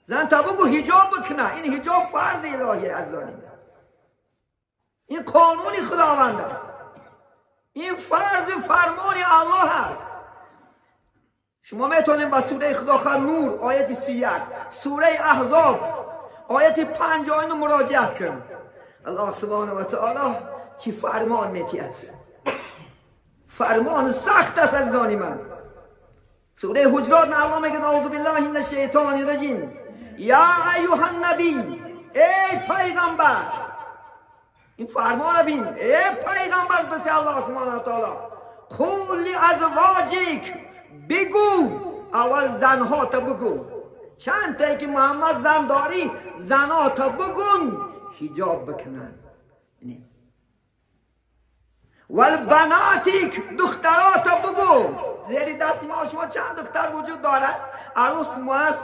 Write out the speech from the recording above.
زن تا بگو حجاب بکنه. این حجاب فرض الهی عزیزان، این قانون خداوند است، این فرض فرمان الله است. شما میتونید با سوره خداخواه نور آیت 31، سوره احزاب آیت 59 مراجعت کنید. الله سبحانه و تعالی چی فرمان میتید؟ فرمان سخت است عزیزان من. سوره حجرات الله میگه اعوذ بالله من الشیطان الرجیم، یا ایها النبی، ای پیغمبر. این فرمان بین، ای پیغمبر بس الله سبحانه و تعالی، قل ازواجک، بگو اول زنها تا بگو، چند تا که محمد زن داری زنها تا بگون حجاب بکنن. والبناتک، دخترها تا بگو. زیر دست ما شما چند دختر وجود دارد؟ عروس ماست